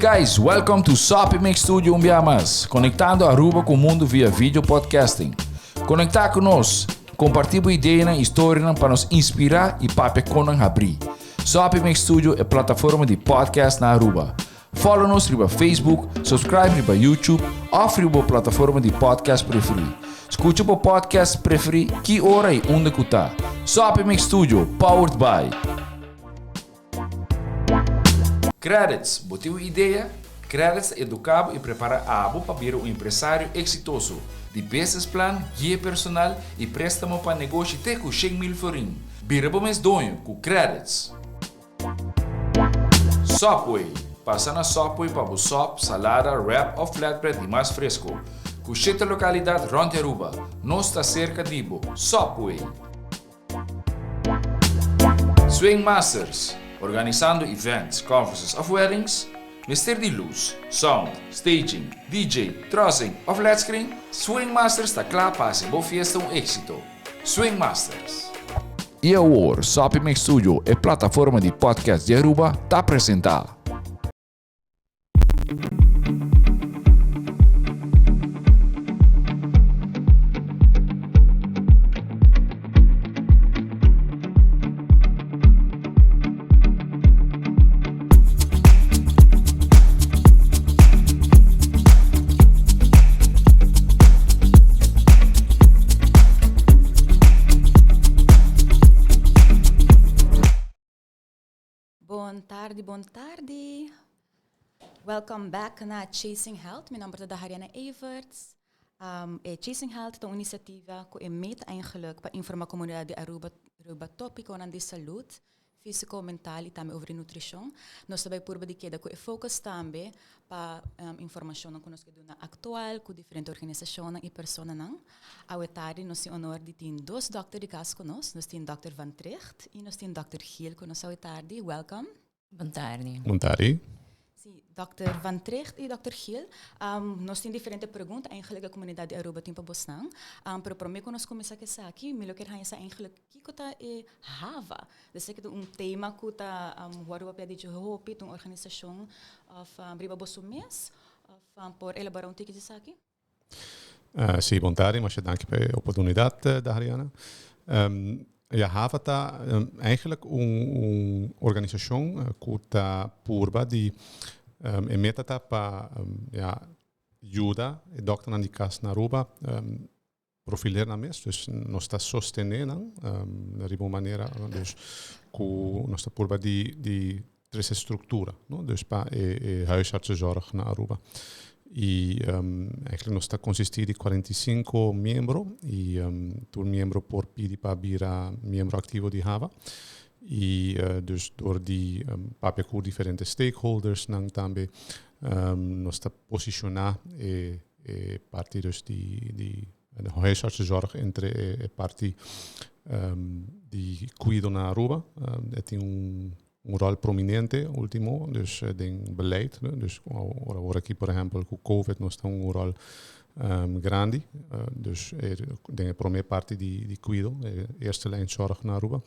guys, welcome to Soppy Mix Studio un bia mas, conectando Aruba cu mundo via video podcasting. Conecta cu nos, comparti bo ideanan y storianan pa nos inspira y papia con nan habri. Soppy Mix Studio e plataforma di podcast na Aruba. Follow nos riba Facebook, subscribe riba YouTube of riba bo plataforma di podcast preferi. Scucha bo podcast preferi ki ora y unda cu ta. Soppy Mix Studio, powered by. Credits, bo tin un idea? Credits ta educa bo y prepara abo pa bira un empresario exitoso. Di business plan, guia personal y prestamo pa negoshi te cu 100,000 florin. Bira bo mes doño cu Credits. Subway, Pasa na Subway pa bo sop, salada, wrap of flatbread di mas fresco. Cu shete localidad rond di Aruba. Nos ta cerca di bo. Subway! Swing Masters, Organisando events, conferences of weddings? Mester di luz, sound, staging, DJ, trussing of led screen? Swing Masters ta cla pa haci bo fiesta un exito. Swing Masters. Y awor, Soppy Mix Studio, e plataforma di podcast di Aruba, ta presenta. Bon tardi, bon tardi. Welcome back na Chasing Health. Mi nomber ta Dahariana Everts. Um, e Chasing Health ta un iniciativa cu e meta eigenlijk pa informa comunidad di Aruba riba topiconan di salud físico, mental y tambe over di nutricion. Nos ta bay purba di keda cu e focus tambe pa informacionnan cu nos ke duna actual cu diferente organisacionnan y personanan. Awe tardi nos tin honor di tin dos dokter di cas cu nos. Nos tin dokter Van Trigt y nos tin dokter Giel cu nos awe tardi. Welcome. Bon tardi. Bon tardi. Sí, dokter Van Trigt y dokter Giel, nos tin diferente pregunta eigenlijk e comunidad di Aruba tin pa bosnan. Pero prome cu nos cuminsa cu esaki, mi lo kier haña sa eigenlijk kico ta e hava. Dus esaki ta un tema cu ta worde papia di hopi, ta un organisacion of riba boso mes of por elabora un tiki di esaki? Sí, bon tardi. Masha danki pa e oportunidat, Dariana. Ja, HAVA ta eigenlijk un, un organisashon ku ta purba di e meta ta pa ja, yuda e dòkternan di kas na Aruba profiler nan mes. Dus nos ta sostené nan riba un manera dus ku nos ta purba di di trese struktura, no? Dus pa e e huisartsenzorg na Aruba. I eigenlijk nos ta konsistí di 45 miembro i tur miembro por pidi pa bira miembro aktivo di HAVA. I dus dor di papia ku diferente stakeholdersnan tambe nos ta posishoná e e parti dus di di huisartsenzorg entre e parti di kuido na Aruba. E tin un un rol prominente ultimo, dus den beleid. Dus ora awor aki por ehempel ku Covid nos ta un rol grandi. Dus den e prome parti di di kuido, e eerste lijn zorg na Aruba.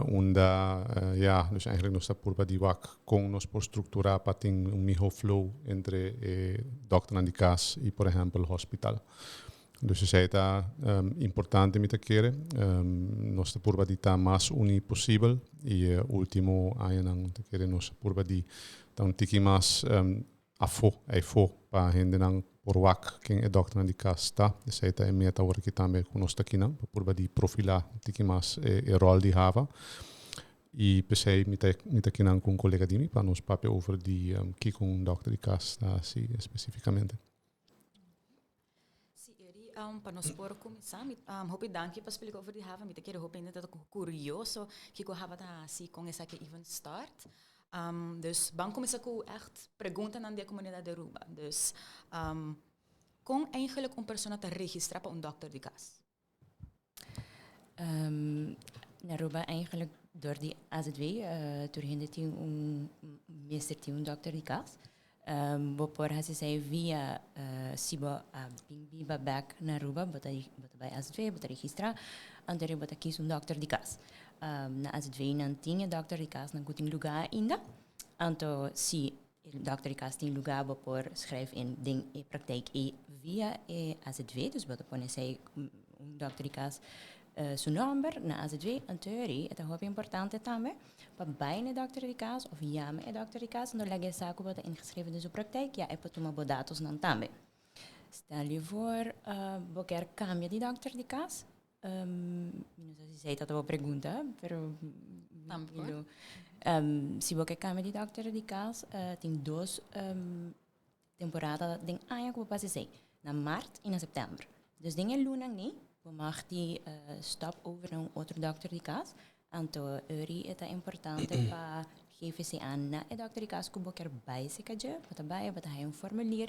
Unda ya, dus eigenlijk nos ta purba di wak kon nos por strukturá pa tin un miho flow entre e dòkternan di kas i por ehèmpel hospital. Dus esei ta importante mi ta kere. Nos ta purba di ta mas uní posibel i e último añanan ta kere nos a purba di ta un tiki mas afó, eifó, pa hendenan por wak ken e dòkternan di kas ta. Esei ta e meta awor aki tambe ku nos ta kinan, pa purba di profilá un tiki mas e ròl di hava. I p'esei mi ta mi ta kinan ku un kolega di mi pa nos papia over di kiko un dòkter di kas ta hasi spesífikamente. Sí, Eri, pa nos por kuminsá, mi hopi danki pa splika over di hava. Mi ta kere hopi hende ta kurioso kiko hava ta hasi, kon esaki even start. Dus ban kuminsá ku ègt preguntanan di e komunidat di Aruba. Dus, kon eigenlijk un persona ta registrá pa un dòkter di kas? Na Aruba eigenlijk door di AZW tur hende tin un mester tin un dokter di kas. Bo por hasi esei via si bo a bin biba bek na Aruba bo ta bo ta bai AZW bo ta registra anto bo ta kis un dokter di kas. Na AZW nan tin e dokter di kas nan ku tin luga ainda anto si. Dokter di kas tin lugá bo por schrijf in den e praktijk ei via e AZV. Dus bo ta pone esei un dokter di kas su nòmber na AZV. Anto e ta hopi importante tambe pa bai na e dokter di kas òf yama e dokter di kas anto laga e sa ku bo ta ingeschreven den su praktijk ya e por tuma bo datosnan tambe. Stel je voor bo kier kambia di dokter di kas. Mi no sa si esei ta bo pregunta, pero Tampoco. mi lo, si bo ke kambia di dokter di kas, tin dos temporada den aña ku bo pasa esei, na mart i na sèptèmber. Dus den e lunan ei, bo mag di stòp over na un otro dokter di kas, Anto eri e ta importante pa GVCA na e dokter di kas ku bo kier bai seka dje, bo ta bai, bo ta haya un formulier,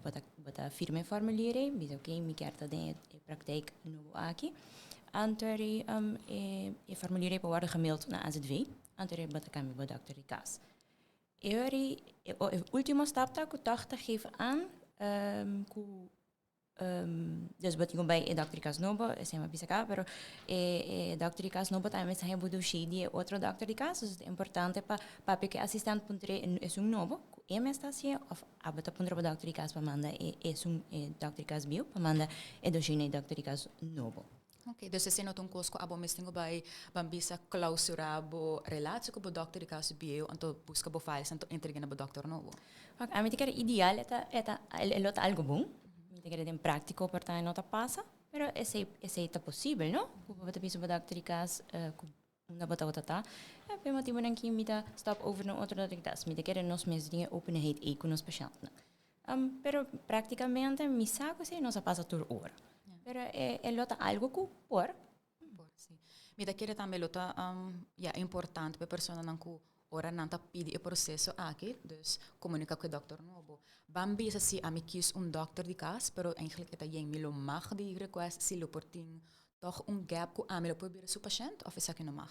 bo ta bo ta firma e formulier ei, bisa oké mi kier ta den e praktijk nobo aki. Anto eri e e formulier ei por wòrdu gemaild na AZV, anto eri bo ta kambia bo dokter di kas. E eri e ultimo stap ta ku tòg ta geef aan ku Dus bo tin ku bai e dòkter di kas nobo, esei mi a bisa kaba, pero e e dòkter di kas nobo tambe mester haña bo doshé di e otro dòkter di kas, dus ta importante pa papia ku e asistent puntra esun nobo ku e mes ta hasié òf abo ta puntra bo dòkter di kas pa manda e esun e dòkter di kas bieu pa manda e doshé na e dòkter di kas nobo. Ok, dus esei no ta un kos ku abo mes tin ku bai ban bisa klausurá bo relatie ku bo dòkter di kas bieu anto buska bo files anto entreg'é na bo dòkter nobo. Wak, ami ta kere ideal e ta e ta e lo ta algu bon. Mi ta kere den práktiko por ta e no ta pasa, pero esei esei ta posibel, no? Ku bo ta bisa bo dòkter di kas ku unda bo tabata ta, e pa e motibunan ki mi ta stòp over na un otro dòkter di kas. Mi ta kere nos mes tin e openheid ei ku nos pashèntnan. Pero práktikamente mi sa ku esei nos a pasa tur ora. Pero e e lo ta algu ku por. Por, si. Mi ta kere tambe lo ta ya importante pa e personanan ku ora nan ta pidi e proseso aki, dus komunika ku e dòkter nobo. Ban bisa si ami kies un dòkter di kas, pero eigenlijk e ta yen mi lo mag di request si lo por tin tòg un gap ku ami lo por bira su pashènt òf esaki no mag?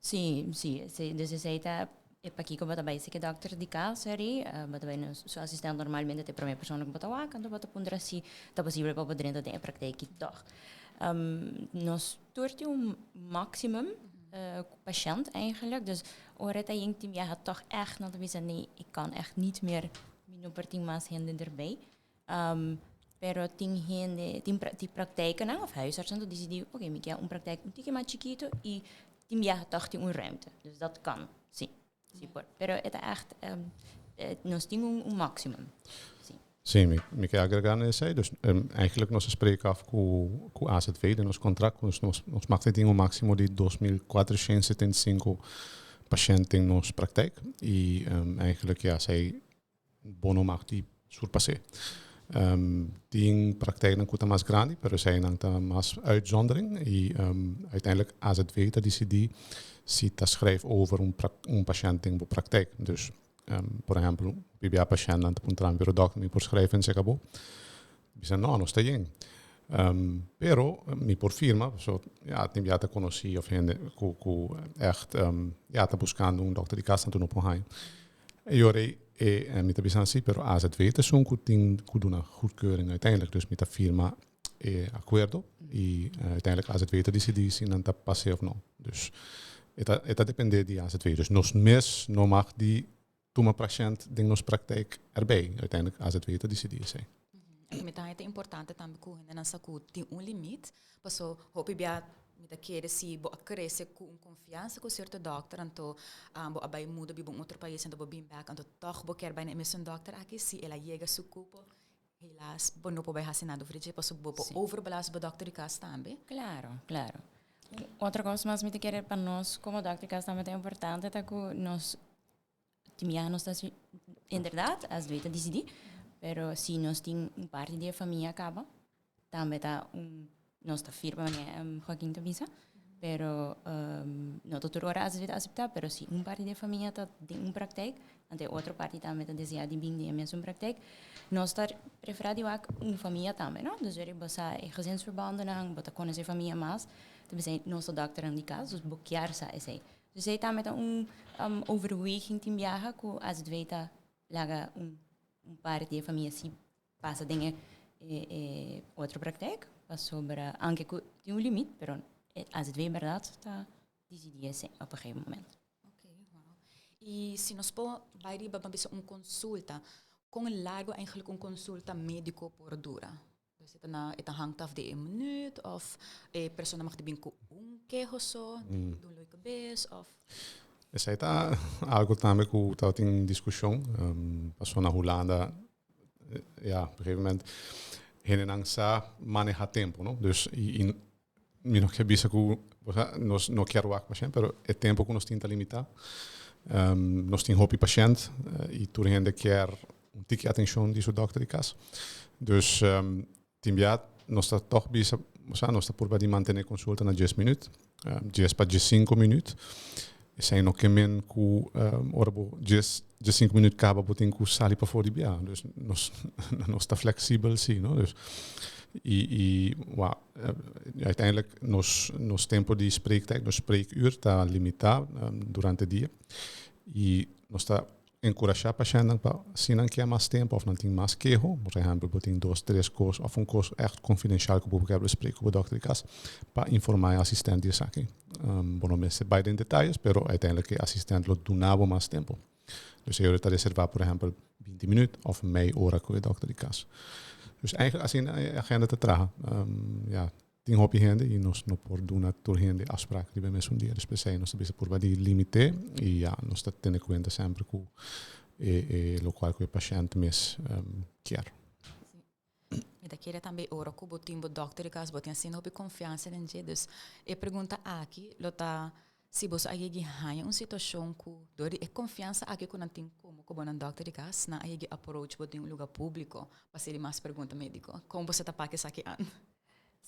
Sí, sí, sí. Dus esei ta e pakiko bo ta bai si ke dòkter di kas eri, bo ta bai na su asistent normalmente ta e promé persona ku bo ta wak, anto bo ta puntra si ta posibel pa bo drenta den e praktijk tòg. Nos tur tin un maximum pashènt eigenlijk, dus ora ta yen tin biaha tòg ègt nan ta bisa nee, ik kan ègt niet meer, mi no por tin mas hende derbij. Pero tin hende, tin tin praktijkennan of huisartsen ta disidí, oké, mi ke un praktijk un tiki mas chikitu i tin biaha tòg tin un ruimte. Dus dat kan, sí. Sí por. Pero e ta ègt, nos tin un un maximum, sí. Sí, mi mi ke agregá na esei. Dus eigenlijk nos a spreek af ku ku AZV den nos kontrakt ku nos nos mag tin un máksimo di 2475 pashènt den nos praktijk i eigenlijk ya esei bo no mag di surpas'é. Tin praktijknan ku ta mas grandi, pero eseinan ta mas uitzondering i uiteindelijk AZV ta disidí si ta schrijf over un un pashènt den bo praktijk. Dus, por ehèmpel, bibia pashèntnan ta puntra mi, pero dòkter mi por schrijf en seka bo? Bisa no, no sta yen. Pero mi por firma, pasobra ya tin bia ta konosí òf hende ku ku ègt ya ta buskando un dòkter di kas anto no por haña. E ora ei e mi ta bisa si, pero AZV ta esun ku tin ku duna goedkeuring uiteindelijk. Dus mi ta firma e akuerdo i uiteindelijk AZV ta disidí si nan ta pas'é òf no. Dus e ta e ta dependé di AZV. Dus nos mes no mag di tuma pashènt den nos praktijk erbij. Uiteindelijk AZV ta disidí esei. Mi ta haña ta importante tambe ku hendenan sa ku tin un limit, paso hopi bia mi ta kere si bo a krese ku un konfiansa ku sierto dòkter anto bo a bai muda biba un otro pais anto bo bin bèk anto tòg bo kier bai na e mesun dòkter aki si el a yega su kupo helaas bo no por bai hasi nada over dje paso bo por overbelast bo dòkter di kas tambe. Klaro, klaro. Otro kos mas mi ta kere pa nos komo dòkter di kas tambe ta importante ta ku nos Tin biaha nos ta haci, inderdaad, ASB ta dicidi, pero si nos tin un parti di e famia caba, tambe ta un, nos ta firma manera Joaquin ta bisa, pero no ta tur ora ASB ta acepta, pero si un parti di e famia ta den un praktijk, anto e otro parti tambe ta desea di bin den e mesun praktijk, nos ta prefera di wak un famia tambe, no? Dus bo sa e gezinsverbandennan, bo ta conoce e famia mas, ta bisa nos ta dokternan di cas, dus bo kier sa esey. Dus ei tambe ta un overweging tin biaha ku AZV ta laga un parti di e famia si pasa den e e otro praktijk pasobra anke ku tin un limit pero AZV bèrdat ta disidí esei op un gegeven moment. Oké, wou. I si nos por bai riba ban bisa un konsulta, kon largu eigenlijk un konsulta médiko por dura? Dus e ta na e ta hangt af di e minuut of e persona mag di bin ku un keho so, di dolor di kabes of. Esei ta algo tambe ku tabatin diskushon. Pasobra na Hulanda, ja, op een gegeven moment hendenan sa maneha tempo, no? Dus i mi no kier bisa ku nos no kier wak pashent, pero e tempo ku nos tin ta limitá. Nos tin hopi pashent i tur hende kier un tiki atenshon di su dòkter di kas. Dus tin bia nos ta tòg bisa, osea nos ta purba di mantené konsulta na dies minüt, dies pa diesinku minüt. Esei no ke men ku ora bo dies, diesinku minüt kaba bo tin ku sali pafó di bia. Dus nos nos ta fleksibel si, no? Dus i i wak uiteindelijk nos nos tempo di spreektijd, nos spreekuur ta limitá durante dia i nos ta Enkurashá pashèntnan pa si nan kier mas tempu òf nan tin mas keho, por ehèmpel bo tin dos, tres kos òf un kos ègt konfidenshal ku bo por kier besprek ku bo dòkter di kas, pa informá e asistènt di esaki. Bo no mester bai den detayes, pero uiteindelijk e asistènt lo duna bo mas tempu. Dus e ora ta reservá por ehèmpel binti minüt òf mei ora ku e dòkter di kas. Dus eigentlik asina e agenda ta traha. Ya. Tin hopi hende y nos no por duna tur hende afspraak riba e mesun dia. Dus p'esei nos ta bisa purba di limité y ya nos ta tene cuenta semper cu e e locual cu e pashent mes kier. Mi ta kere tambe ora cu bo tin bo dokter di cas bo tin asina hopi confiansa den dje. Dus e pregunta aki lo ta si boso a yegi haña un situacion cu door di e confiansa aki cu nan tin como cu bo nan dokter di cas nan a yegi approach bo den un lugar publico pa haci di mas pregunta medico. Con boso ta pak esaki an?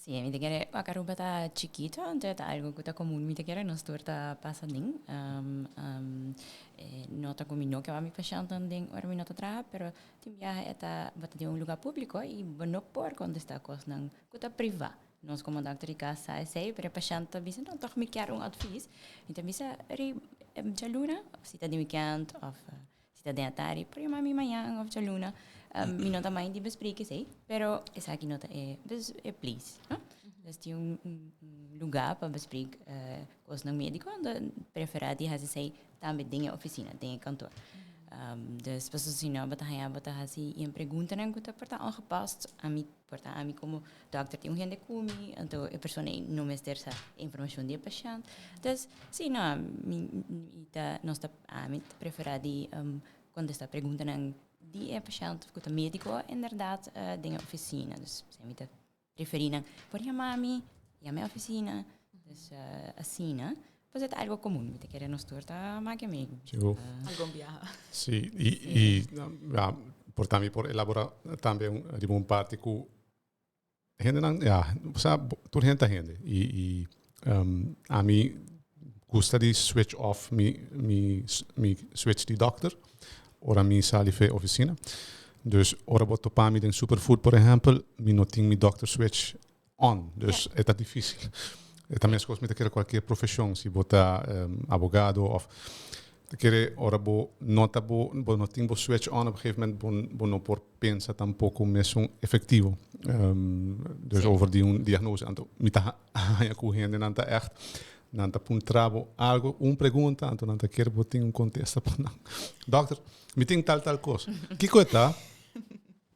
Sí, mi ta kere wak Aruba ta chikito, anto e ta algo ku ta komun. Mi ta kere nos tur ta pasa den. No ta ku mi no ke wak mi pashèntnan den ora mi no ta traha, pero tin biaha e ta bo ta den un lugá públiko i bo no por kontestá kosnan ku ta privá. Nos komo dòkter di kas sa esei, pero e pashènt ta bisa, no, tòg mi kier un advis. Mi ta bisa, ri djaluna, òf si ta di wikènt òf Si ta den atari, por yama mi mañan of djaluna. Mi no ta mind di bespreek esei, pero esaki no ta e, dus e place, no? Dus tin un, un, un lugar pa bespreek uh, kosnan médiko, ando preferá di hasi esei tambe den e oficina, den e kantoor. Dus pasobra si no bo ta haña bo ta hasi yen preguntanan ku ta por ta ongepast. Ami por ta ami komo dòkter tin un hende ku mi, anto e persona ei no mester sa e informashon di e pashènt. Dus, si no, mi, mi ta, nos ta, ami ta preferá di kontestá preguntanan di e pashènt ku ta médiko inderdat den e ofisina. Dus, mi ta preferí nan por yama mi, yama e ofisina. Dus, asina. Pues e ta algo komun, mi ta kere nos tur ta maki amigu. Sigur. Algun biaha. Sí, i, i ja, por tambe por elabora tambe un, riba un parti ku hendenan, ja, osea, tur hende ta hende. I, i um, ami gusta di switch off mi, mi, mi switch di dokter ora mi sali fe oficina. Dus ora bo topa mi den Superfood, por ehempel, mi no tin mi dokter switch on. Dus e ta difícil. E ta meskos mi ta kere cualkier profesion, si bo ta abogado of ta kere ora bo no ta bo bo no tin bo switch on op een gegeven moment bo bo no por pensa tampoco mesun efectivo. Dus over di un diagnose. Anto mi ta haña ku hendenan ta echt nan ta puntra bo algo, un pregunta, anto nan ta kere bo tin un kontesta pa nan. Dokter, mi tin tal tal kos. Kiko e ta?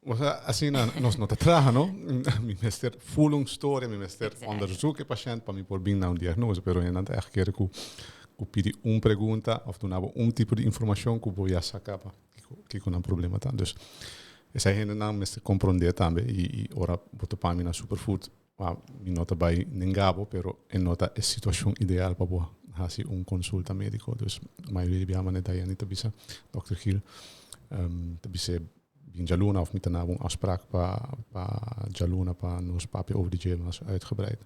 Osea, asina nos no ta traha, no? Mi mester full un storia, mi mester onderzoek e pashent pa mi por bin na un diagnose, pero hendenan ta ègt kere ku ku pidi un pregunta òf duna bo un tipo di informashon ku bo ya sa kaba kiko kiko nan problema ta. Dus esei hendenan mester komprondé tambe i i ora bo topa mi na Superfood, mi no ta bai nenga bo, pero e no ta e situashon ideal pa bo hasi un konsulta médiko. Dus mayoria di biaha manera Dayani ta bisa, Dòkter Gil ta bis'é Bin djaluna of mi ta naba un afspraak pa pa djaluna pa nos papia over di dje mas uitgebreid.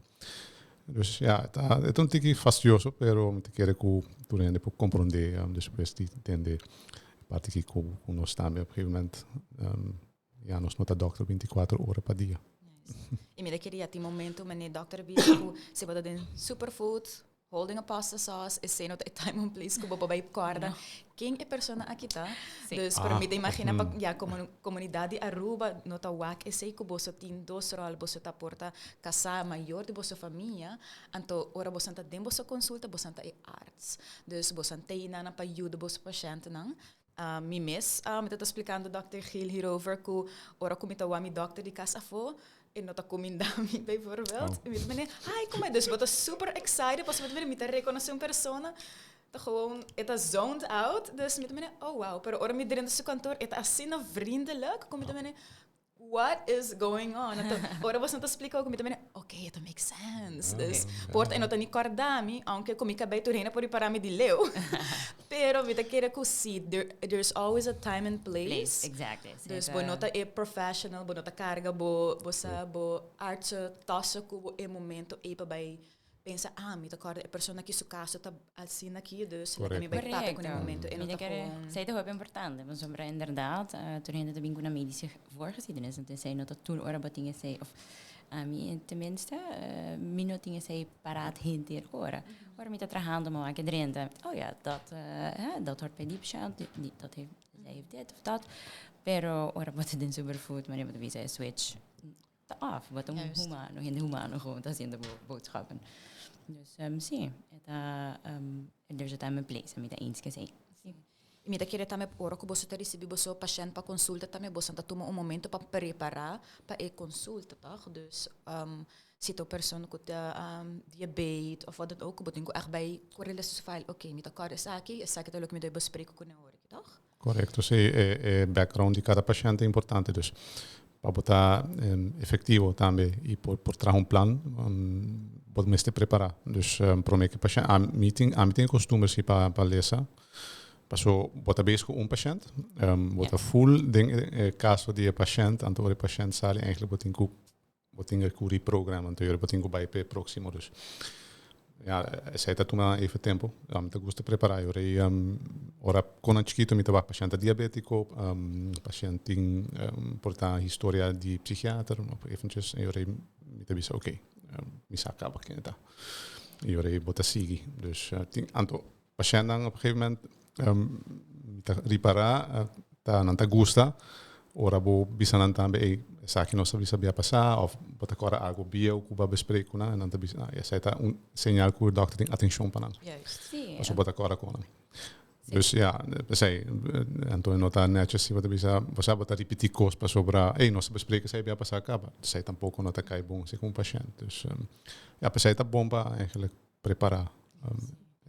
Dus ja, e ta e ta un tiki fastioso, pero mi ta kere ku tur hende por komprondé despues di tende e parti aki ku ku nos tambe op gegeven moment ya nos no ta dòkter 24 ora pa dia. I mi ta kere ya tin momento manera dòkter a bisa ku si bo ta den Superfood. Holding a pasta sauce, esey no ta e time and place ku bo por bai kòrda ken e persona aki ta. Dus pero mi ta imagina pa ya komo komunidat di Aruba no ta wak esey ku boso tin dos ròl, boso ta por ta kasá mayor di boso famia, anto ora boso ta den boso konsulta boso ta e arts. Dus boso ta einan pa yuda boso pashèntnan. Mi mes mi ta ta splikando dòkter Gil hierover ku ora ku mi ta wak mi dòkter di kas afó e no ta kuminda mi bijvoorbeeld. Mi ta mene, hi, como Dus bo ta super excited, pasobra bo ta mira mi ta reconoce un persona, ta gewoon, e ta zoned out. Dus mi ta mene, oh wow. Pero ora mi drenta su kantoor, e ta asina vriendelijk, ku mi ta mene, what is going on? Anto, ora boso ta splika ook, mi ta mene, ok, e ta make sense. Dus, por ta e no ta ni kòrda mi, aunke ku mi kabei tur hende por ripará mi di leu. Pero mi ta kere ku si, there, there's always a time and place. Place, exactly. Dus bo no ta e professional, bo no ta karga bo, bo sa, bo artsen tassen ku bo e momento ei pa bai pensa, ah, mi ta kòrda e persona aki su kaso ta asina aki, dus laga mi bai papia ku e momento ei no ta gewoon. Esei ta hopi importante, pasobra inderdaad tur hende ta bin ku nan medische voorgeschiedenis, entonces esei no ta tur ora bo tin esei, of ami tenminste mi no tin esei paraat henter ora. Ora mi ta trahando mi wak e drenta, oh ja, dat, dat hoort bij die patiënt, die, dat heeft, zij heeft dit of dat. Pero ora bo ta den Superfood, manera bo ta bisa e switch ta off. Bo ta un humano, hende humano gewoon ta haciendo bo boodschappen. Dus si, e ta, there's a time and place, mi ta eens cu esey. Si. Y mi ta kere tambe ora cu boso ta ricibi boso pashent pa consulta tambe boso ta tuma un momento pa prepara pa e consulta, toch? Dus si ta un persona cu ta diabeet of wat dan ook, bo tin cu echt bay corre les su file, ok, mi ta corda esaki, esaki ta loke mi debe bespreken cu ne ora aki, toch? Correcto, si, e background di cada pashent ta importante, dus pa bo ta efectivo tambe y por traha un plan, bo mester prepara. Dus prome cu e pashent, ami tin, ami tin e costumber si pa lesa, paso bo ta bezig cu un pashent, bo ta full den e caso di e pashent, anto ora e pashent sali eigenlijk bo tin cu Bo tin e cu reprogram, anto bo tin cu bay p'e proximo. Dus ja, esey ta tuma even tempo. Mi ta gusta prepara. Ora y ora con nan chikito mi ta wak pashent ta diabetico, pashent tin por ta historia di psichiater of eventjes. Y ora mi ta bisa ok, mi sa caba ken ta. Y ora bo ta sigui. Dus tin anto pashentnan op een gegeven moment mi ta ripara ta nan ta gusta ora bo bisa nan tambe ey esaki nos a bisa bia pasa of bo ta kòrda algo bieu ku bo a besprek ku nan en nan ta bisa ah esei ta un señal ku e dòkter tin atenshon pa nan pasobra bo ta kòrda ku nan. Dus ya p'esei anto e no ta nètjes si bo ta bisa bo sa bo ta ripití kos pasobra ey nos a besprek esei bia pasa kaba esei tampoko no ta kai bon si ku un pashènt dus ya p'esei ta bon pa eigenlijk prepara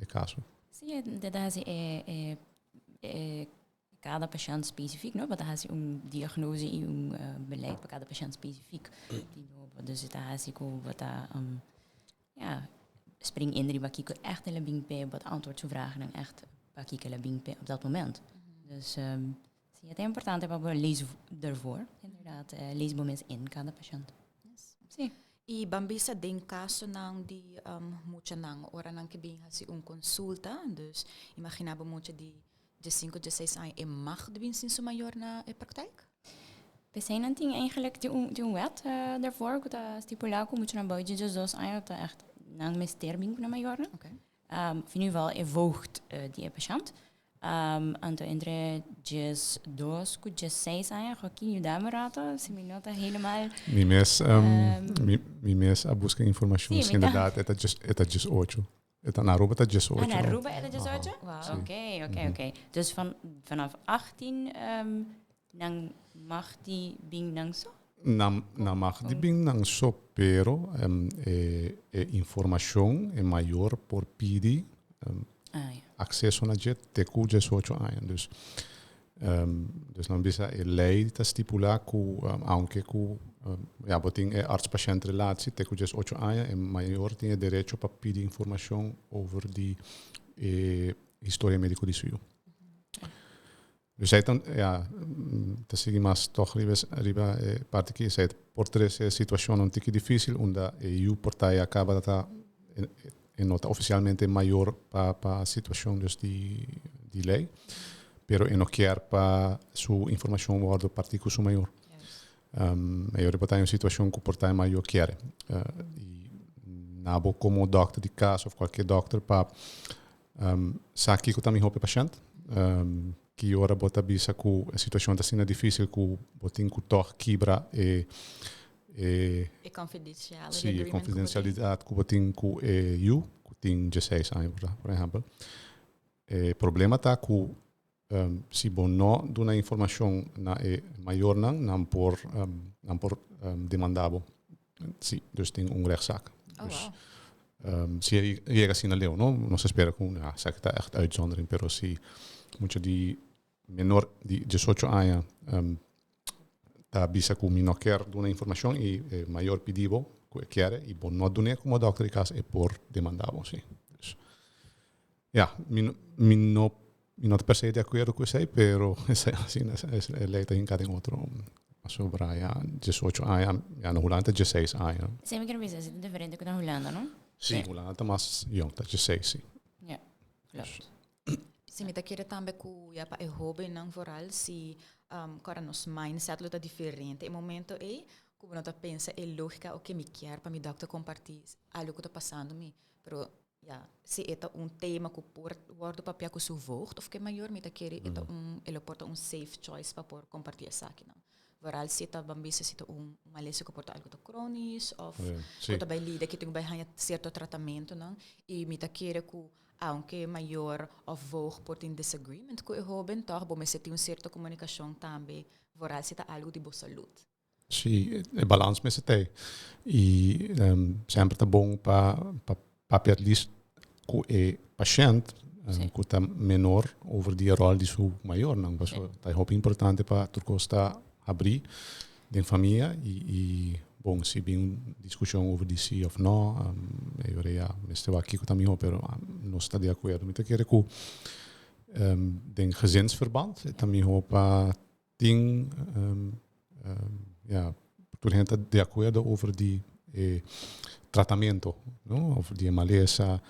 e caso. Sí, dat hasi e, e, e cada patiënt specifiek, no? Want hasi un diagnose y un beleid pa cada patiënt specifiek. Di nobo. Dus het hasi ku wat ja, spring in riba kiko echt hele bing pe, wat antwoord zu vragen en echt pa kiko hele bing pe op dat moment. Dus sí, het is importante pa bo lees ervoor, inderdaad. Lees bo mes in cada patiënt. Yes. Sí. I ban bisa den kasonan di muchanan ora nan ke bin hasi un konsulta, dus imagina bo mucha di diesinku, diesseis aña e mag di bin sin su mayor na e praktijk? P'esei nan tin eigenlijk tin un tin un wet daarvoor ku ta stipulá ku muchanan bou di diesdos aña ta echt nan mester bin ku nan mayornan. Of in ieder geval e voogd di e pashent. Anto entre 12 ku 16 aña, Joaquin, yuda mi un rato, si mi no ta helemaal... Mi mes, mi, mi mes a buska informacion, si inderdaad e ta djes, e ta 18. E ta, na Aruba ta 18. Ah, na Aruba e ta 18? Wow. Oké, oké, oké. Dus van, vanaf 18 nan mag di bin nan so? Nan, nan mag di bin nan so, pero e, e informacion e mayor por pidi Ah, ja. acceso na dje te cu 18 aña. Dus, dus nan bisa e ley ta stipula cu aunke cu ja, bo tin e arts-patiënt relatie te cu 18 aña, e mayor tin e derecho pa pidi informacion over di e historia medico di su yu. Dus zij dan, ja, ta sigui mas toch riba, riba e parti aki, zij por trece situacion un tiki dificil unda e yu por ta ya caba ta e no ta oficialmente mayor pa pa situacion dus di di ley, pero e no kier pa su informacion wordo parti cu su mayor. E ora por ta un situacion cu por ta e mayor kier. Y Na bo komo dòkter di kas òf kualke dòkter pa sa kiko ta mihó pa e pashènt. Ki ora bo ta bisa ku e situashon ta asina difísil ku bo tin ku tòg kibra e e E confidenciality Sí, e agreement ku bo tin. Confidencialidad ku bo tin ku e yu ku tin 16 aña, por ehèmpel. E problema ta ku si bo no duna informashon na e mayornan, nan por demandá bo. Sí, dus tin un rechtszaak. Dus si e yega asina leu, no? Nos ta spera ku, ja, esaki ta echt uitzondering, pero si mucha di menor di 18 aña ta bisa ku mi no kier duna informashon i e mayor pidi bo ku e kier i bo no dun'é komo dòkter di kas, e por demandá bo, sí. Dus, ja, mi no ta per se di akuerdo ku esei, pero esei asina e lei ta hinká den otro pasobra, ja, 18 aña, ja, na Hulanda ta 16 aña. Sí, mi kier bisa, ta diferente ku na Hulanda, no? Sí, Hulanda ta mas yong, ta 16, sí. Ja, klopt. Si, mi ta kere tambe ku, ja, pa e hóbennan vooral si kora nos mindset lo ta diferente e momento ei ku bo no ta pensa e lógika, "Oké, mi kier pa mi dòkter kompartí algu ku ta pasando mi," pero ja, si e ta un tema ku por wòrdu papia ku su voogd of ke mayor, mi ta kere e ta un e lo por ta un safe choice pa por kompartí esakinan. Vooral si ta ban bisa si ta un malesa ku por ta algu ta kronisch of ku ta bai lida ku tin ku bai haña sierto tratamentonan i mi ta kere ku aunke mayor of voogd por tin disagreement ku e hóben, tòg bo mester tin un sierto komunikashon tambe, vooral si ta algu di bo salud. Sí, e balans mester t'ei. I semper ta bon pa papia at least ku e pashènt ku ta menor over di e ròl di su mayornan. Pasobra ta hopi importante pa tur kos ta habrí den famia i bon, si bin un diskushon over di si òf no, e ora ya mester wak kiko ta mihó, pero nos ta di akuerdo. Mi ta kere ku den gezinsverband e ta mihó pa tin, ja, tur hende ta di akuerdo over di e tratamento, no? Over di e malesa,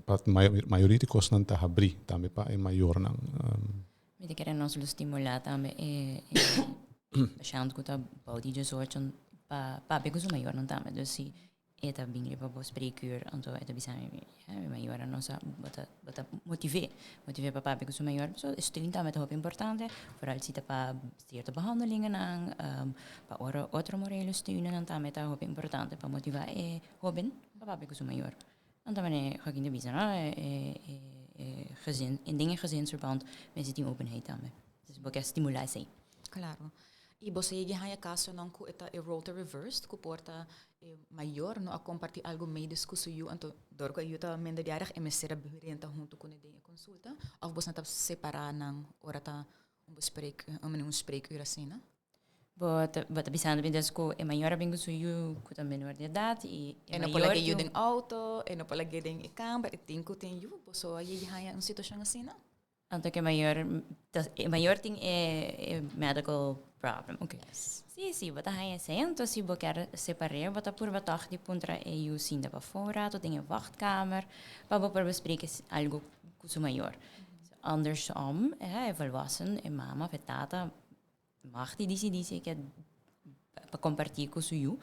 pa mayoria di kosnan ta habrí tambe pa e mayornan. Mi ta kere nos lo stimulá tambe e pashènt ku ta bou di 18 pa papia ku su mayornan tambe. Dus si e ta bin riba bo spreekuur, anto e ta bisa mi, ja, mi mayornan no sa, bo ta motiv'é, motiv'é pa papia ku su mayor. So e steun tambe ta hopi importante, vooral si ta pa cierto behandelingennan, pa ora otro morele steunnan tambe ta hopi importante pa motivá e hóben pa papia ku su mayor. Anto manera Joaquin ta bisa, no, e gezin, den e gezinsverband mester tin openheid tambe. Dus bo ke stimulá esei. Claro. I bo sa yega haña kasonan ku e ta e rol ta reversed, ku por ta e mayor no a kompartí algu medisch ku su yu, anto dor ku e yu ta minderjarig e mester a renta huntu kuné den e konsulta, òf boso ta separá nan ora ta un bespreek, un spreekuur asina? Bo ta bisando mi dus ku e mayor a bin ku su yu ku ta menor di edat i e no por mayor laga yu den auto, e no por laga den e kamber, e tin ku tin yu. Boso a yega haña un situashon asina? Anto ku e mayor ta, e mayor tin e medical problem. Okay. Sí, bo ta haña esei, anto si bo kier separ'é, bo ta purba tòg di puntra e yu sinta pafó un rato den e wachtkamer pa bo por bespreken algu ku su mayor. Andersom, e volwassen, e mama of e tata mag di disidí si e kier pa kompartí ku su yu.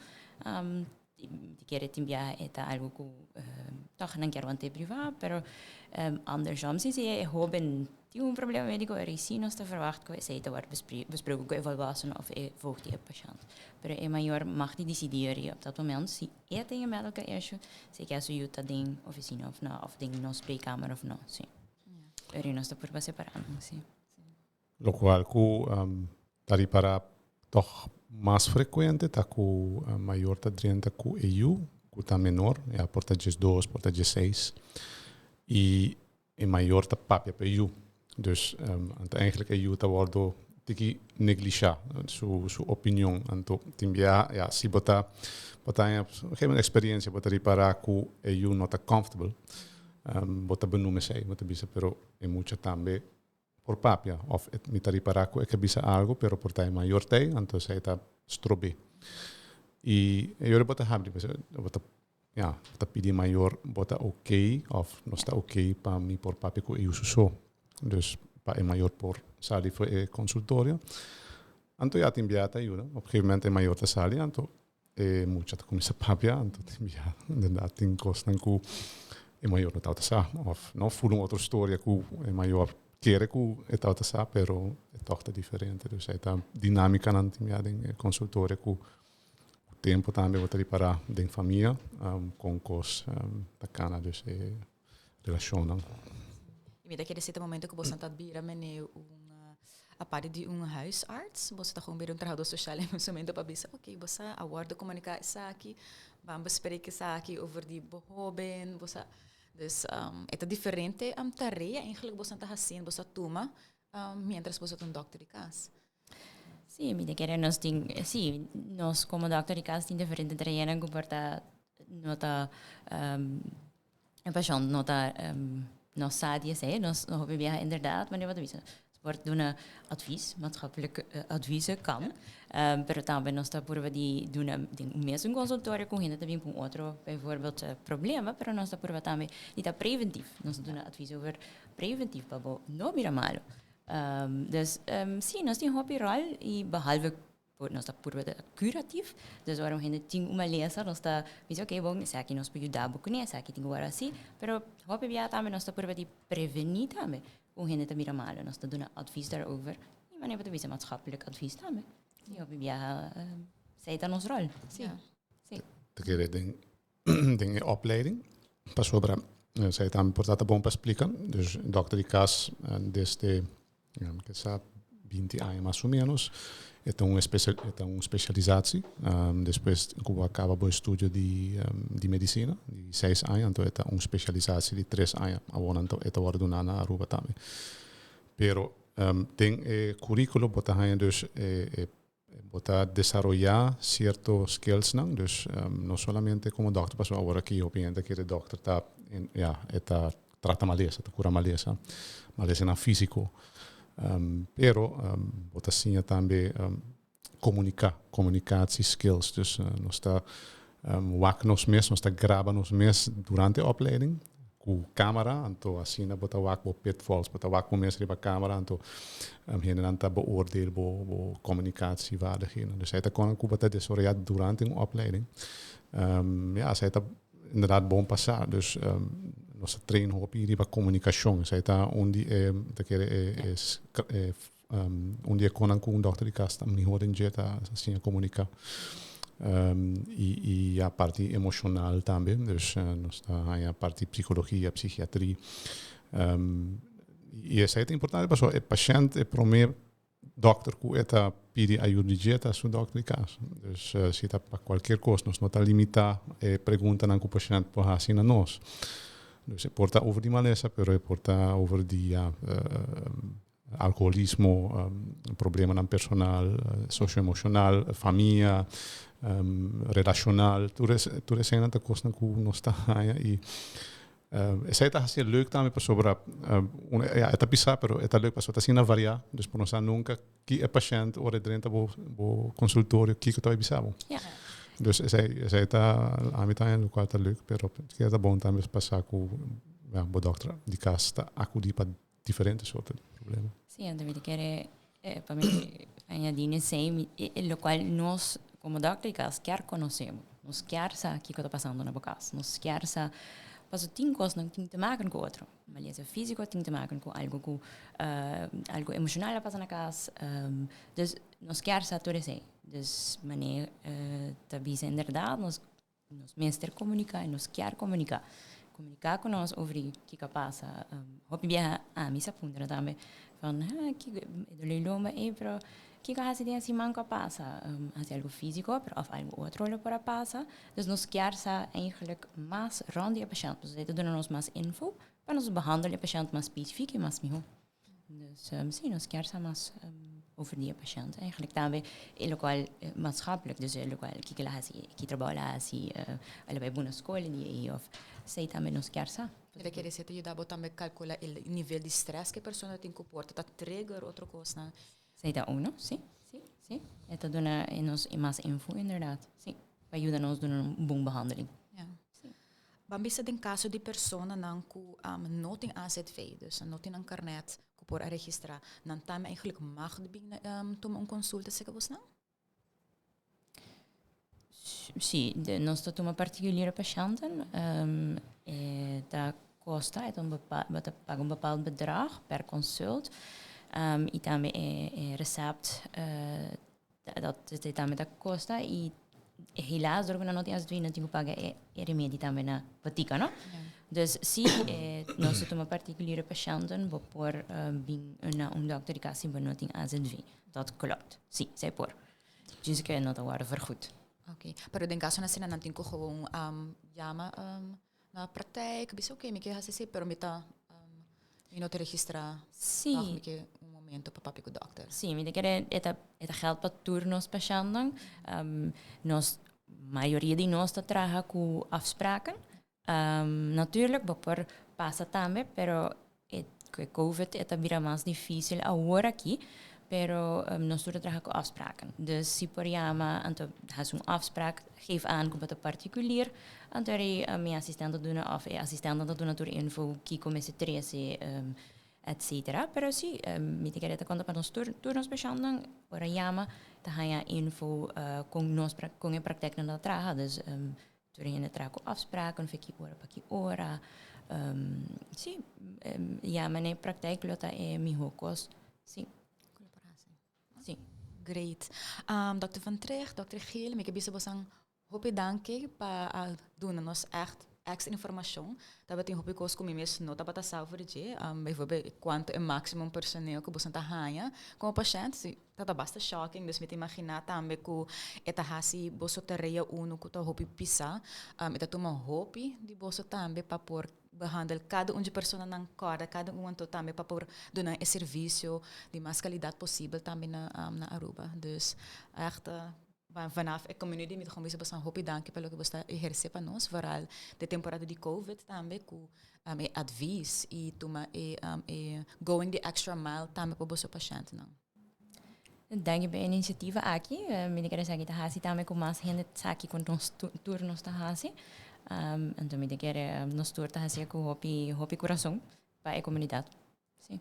Di kere tin biaha e ta algu ku tòg nan kier want'é privá, pero andersom si si e hóben tin un problema médiko eri sí nos ta verwagt ku esei ta wòrdu besproken ku e volwassen òf e voogd di e pashènt. Pero e mayor mag di disidí eri op dat moment si e tin e medical issue, si e kier su yu ta den ofisina òf no, òf den nos spreekkamer òf no, sí. Eri nos ta purba separá nan, sí. Lokual ku ta ripará tòg mas frekuente ta ku mayor ta drenta ku e yu ku ta menor, ya por ta 12, por ta 16, i e mayor ta papia pa e yu. Dus anto eigenlijk e yu ta wòrdu tiki neglishá su opinion. Anto tin bia, ya, si bo ta haña un eksperiensia, bo ta ripará ku e yu no ta comfortable, bo ta benoem esei, bo ta bisa, pero e mucha tambe por papia of mi ta ripará ku e ke bisa algu, pero por ta e mayor t'ei, anto esei ta strob'é. I e ora bo ta habri, bo ta, ja, bo ta pidi e mayor bo ta oké of nos ta oké pa mi por papia ku e yu su so. Dus pa e mayor por sali for e konsultorio. Anto ya tin bia ta yuda. Op gegeven moment e mayor ta sali, anto E mucha ta kuminsá papia, anto tin bia inderdaad tin kosnan ku e mayor no tabata sa òf no ful un otro storia ku e mayor kere ku e tabata sa pero e tòg ta diferente. Dus ei ta dinámikanan tin bia den e konsultorio ku ku tempu tambe bo ta ripará den famia kon kos ta kana dus e relashonnan. I mi ta kere si ta momento ku boso ta bira mene un aparte di un huisarts, boso ta gewoon bira un trahador social en un momento pa bisa ok bo sa a wòrdu komuniká esaki, ban besprek esaki over di bo hoben, bo sa dus e ta diferente tarea eigenlijk boso ta hasiendo, boso ta tuma mientras boso ta un dòkter di kas. Sí, mi ta kere nos tin, sí, nos komo dòkter di kas tin diferente tareanan ku por ta no ta e pashon no ta no sa di esei, nos hopi biaha inderdaad, manera bo ta bisa, nos por duna advies, maatschappelijk adviezen kan, pero tambe nos ta purba di duna den un mesun consultorio ku hende ta bin ku un otro bijvoorbeeld problema, pero nos ta purba tambe di ta preventief, nos ta duna advies over preventief pa bo no bira malo. Dus sí, nos tin hopi ròl i behalve nos ta purba ta curatief, dus ora un hende tin un malesa nos ta bisa oké bon esaki nos por yuda bo kuné, esaki tin ku wòrdu hasi, pero hopi bia tambe nos ta purba di prevení tambe ku un hende ta bira malo, nos ta duna advies daarover i manera bo ta bisa maatschappelijk advies tambe i hopi biaha esei ta nos ròl, sí, sí. Ta kere den den e opleiding pasobra esei tambe por ta ta bon pa splika. Dus dòkter di kas desde kisa 20 aña mas o menos e ta un e ta un spesialisatie. Despues ku bo a kaba bo estudio di di medisina di seis aña anto e ta un spesialisatie di tres aña. Awor nan e ta wòrdu duna na Aruba tambe. Pero den e kurikulo bo ta haña dus e Bo ta desaroyá sierto skillsnan, dus no solamente komo dòkter, pasobra awor aki hopi hende ta kere dòkter ta, ya, e ta trata malesa, ta kura malesa, malesanan físiko. Pero bo ta siña tambe komuniká, komunikatie skills, dus nos ta wak nos mes, nos ta graba nos mes durante e opleiding ku kamera, anto asina bo ta wak bo pitfalls, bo ta wak bo mes riba kamera, anto hendenan ta beoordeel bo bo communicatievaardigheden. Dus esei ta kon ku bo ta desaroyá durante un opleiding. Ya, esei ta inderdaad bon pa sa. Dus nos ta train hopi riba komunikashon. Esei ta un di e, ta kere e e un di e konan ku un dòkter di kas ta mihó den dje ta siña komuniká. I i ya parti emoshonal tambe, dus nos ta haña parti psikologia, psikiatri. I esei ta importante pasobra e pashènt e promé dòkter ku e ta pidi ayuda di dje ta su dòkter di kas. Dus si ta pa kualkier kos nos no ta limitá e preguntanan ku pashènt por hasi na nos. Dus e por ta over di malesa pero e por ta over di ya alcoholismo, problemanan personal, socio-emocional, famia, relacional, tur es, tur eseinan ta kosnan ku nos ta haña i esei ta hasié leuk tambe pasobra ya e ta pisá pero e ta leuk pasobra ta asina variá, dus bo no sa nunka ki e pashènt ora e drenta bo bo konsultorio kiko ta bai bisa bo. Dus esei esei ta ami ta haña lokual ta leuk pero kier ta bon tambe pa sa ku ya bo dòkter di kas ta akudí pa diferente soorten di problema. Sí, anto mi ta kere pa mi añadi n'esei, mi lokual nos komo dòkter di kas kier konosé bo. Nos kier sa kiko ta pasando na bo kas. Nos kier sa, pasobra tin kosnan ku tin te maken ku otro. Malesa físiko tin te maken ku algu ku algu emoshonal a pasa na kas. Dus nos kier sa tur esei. Dus manera ta bisa inderdat nos Nos mester komuniká i nos kier komuniká. Komuniká ku nos over di kiko a pasa. Hopi biaha ami sa puntra tambe van ha kiko e doló di lomba ei pero kiko a hasi den e siman ku a pasa? Hasi algu físiko pero òf algu otro lo por a pasa. Dus nos kier sa eigenlijk mas rònt di e pashènt pasobra esei ta duna nos mas info pa nos behandel e pashènt mas spesifik i mas mihó. Dus sí, nos kier sa mas over di e pashènt eigenlijk. Tambe e lokual maatschappelijk, dus e lokual kiko el a hasi, ki trabou el a hasi, el a bai bon na skol di ei òf esei tambe nos kier sa. E ta kere esei ta yuda bo tambe kalkula e nivel di strès ku e persona tin ku por ta trigger otro kosnan. Esei ta uno, sí, sí, sí. E ta duna nos mas info inderdaad, sí. Pa yuda nos duna un bon behandeling. Ja. Ban bisa den kaso di personanan ku no tin AZV, dus nan no tin nan karnet ku por a registrá, nan tambe eigenlijk mag di bin tuma un konsulta serka bosnan? Si, nos ta tuma particuliere patiënten. Ta kosta, e bo ta paga un bepaald bedrag per consult. I tambe e recept, dat tambe ta kosta. I helaas, door ku nan no tin AZV, nan tin ku paga e remedi tambe na botika, no? Dus si, nos ta tuma particuliere patiënten, bo por bin na un dokter di kas si bo no tin AZV. Dat klopt. Si, zij por. Djis ke no ta wòrdu vergoed. Oké, pero den kaso asina nan tin ku gewoon yama na praktijk, bisa oké, mi ke hasi esei, pero mi ta mi no ta registrá. Sí. Òf mi ke un momento pa papia ku dòkter. Sí, mi ta kere e ta e ta gèld pa tur nos pashèntnan. Nos mayoria di nos ta traha ku afspraken. Natuurlijk bo por pasa tambe, pero e ku e covid e ta bira mas difícil awor aki, pero nos tur ta traha ku afspraken. Dus si por yama, anto hasi un afspraak, geef aan ku bo ta particulier, anto eri mi asistente ta duna òf e asistente ta duna tur info kiko mester trese, etcetera. Pero si, mi ta kere ta konta pa nos tur, tur nos pashèntnan ora yama ta haña info kon nos kon e praktèknan ta traha. Dus Tur hende traha ku afspraken for ki ora pa ki ora. Sí, yama na e praktijk lo ta e mihó kos. Sí. Sí. Great. Dòkter Van Trigt, Dòkter Giel, mi ke bisa bosan hopi danki pa a duna nos ègt èkstra informashon. Tabatin hopi kos ku mi mes no tabata sa over dje. Bijvoorbeeld kuantu e máksimo personeel ku bosan ta haña komo pashènt. Sí. Ta ta basta shocking, dus mi ta imaginá tambe ku e ta hasi boso tarea unu ku ta hopi pisá. E ta tuma hopi di boso tambe pa por behandel kada un dje personanan kòrda kada un anto tambe pa por duna e servisio di mas kalidat posibel tambe na na Aruba. Dus ègt vanaf e community mi ta gewoon bisa boso hopi danki pa loke boso ta ehersé pa nos, vooral den temporada di covid tambe ku e advies i tuma e e going the extra mile tambe pa boso pashèntnan. Danki pa e inisiativa aki. Mi ta kere esaki ta hasi tambe ku mas hende sa kiko nos tur nos ta hasi. Anto mi ta kere nos tur ta hasié ku hopi hopi kurason pa e komunidat. Sí.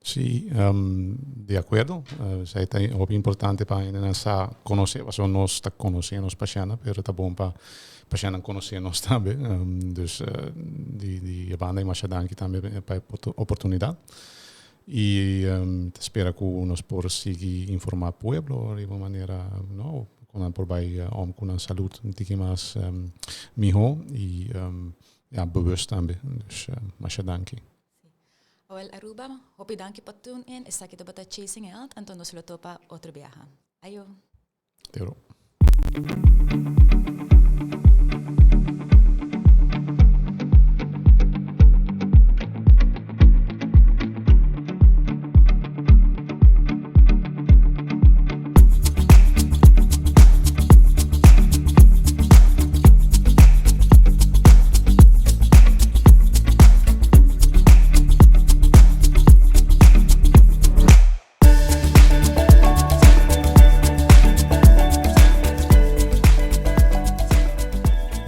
Sí, di akuerdo. Esei ta hopi importante pa hendenan sa konosé, pasobra nos ta konosé nos pashèntnan, pero ta bon pa pashèntnan konosé nos tambe. Dus di di e banda ei masha danki tambe pa e oportunidat. I ta spera ku nos por sigui informá pueblo riba un manera, no, ku nan por bai om ku nan salud un tiki mas mihó i ya bewust tambe. Dus masha danki. Awel Aruba, hopi danki pa tune in. Esaki tabata Chasing Health, anto nos lo topa otro biaha. Ayo. Te oro.